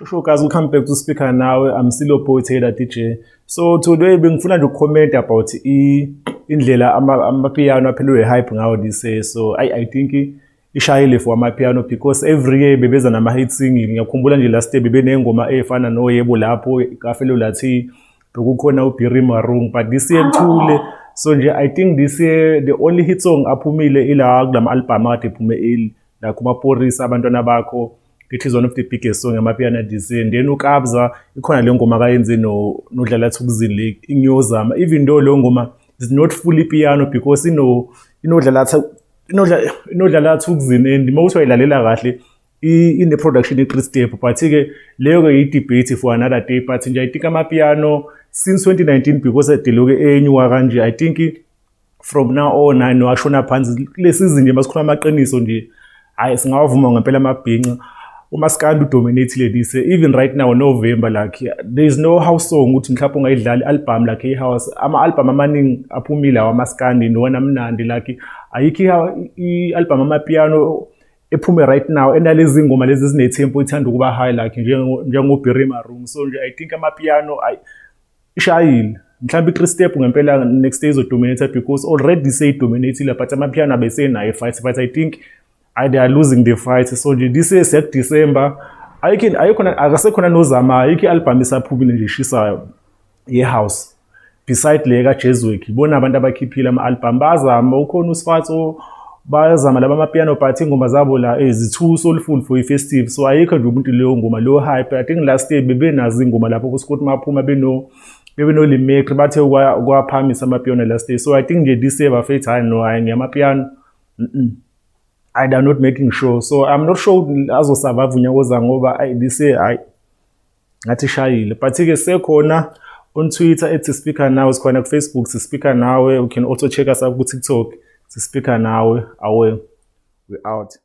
Sho guys, welcome back to Speaker Nawe. I'm still boy Taylor DJ. So today bengifuna nje ukucomment about indlela amapiano aphelelwe hype ngawo this year. So I think ishayile for amapiano because every year bebeza nama hit single. Ngiyakhumbula nje last year bebenengoma efana no Yebo lapho Kafelo Lathi, bekukhona uBiri Marung, but this year kuthule. So nje I think this year the only hit song aphumile ila kulama album akade ephume early, like uMaphorisa, Abantwana Bakho. It is one of the biggest song yamapiano this year. And then uKabza ikhona le ngoma akayenze no noDlala Thukzin le Ingiyozama, even though leyo ngoma is not fully piano because ino inodlala inodlala inodlala Thukzin, and mawuthi uyayilalela kahle ine production i-three step, but ke leyo ke i-debate for another day. But nje I think amapiano since 2019, because edeloke enyuka kanje, I think from now on no ashona phansi kule season nje. Masikhuluma amaqiniso nje, hayi, singawavuma ngempela amabhinca. Umaskandi udominate this, even right now November, like there is no house song ukuthi mhlawumbe ungayidlala i-album, like i-house, ama-album amaningi aphumile awamaskandi nowona mnandi. Like ayikho i-album amapiano ephume right now enalezi ngoma lezi ezine-tempo ithanda ukuba high, like njengo-Biri Marung. So nje I think amapiano ayi ishayile. Mhlawumbe i-three step ngempela next day izodominate because already seyidominatile, but amapiano abesenayo i-fight, but I think they are losing the fight. So nje this year siya December, ayikho ayikhona akasekhona nozama, ayikho i-album isaphumile nje ishisayo ye-house beside le kaJazzworx. Ibona abantu abakhiphile ama-album, bazama, ukhona uSifatso, bayazama laba amapiano, but ingoma zabo la ezi-too soulful for i-festive, so ayikho nje umuntu leyo ngoma leyo hype. I think last year bebenazo ingoma lapho kuScott Maphuma beno bebeno-Lemaitre, bathe kwaphamisa amapiano last year. So I think nje this year bafethu, hayi no, hayi ngiyamapiano, I they are not making sure. So I'm not sure azosurvive unyaka ozayo ngoba ayi this year hayi ngathi ishayile. But-ke sekhona on Twitter @Speaker Nawe, sikhona ku-Facebook Speaker Nawe. You can also check us up ku-TikTok Speaker Nawe. Awe, we out.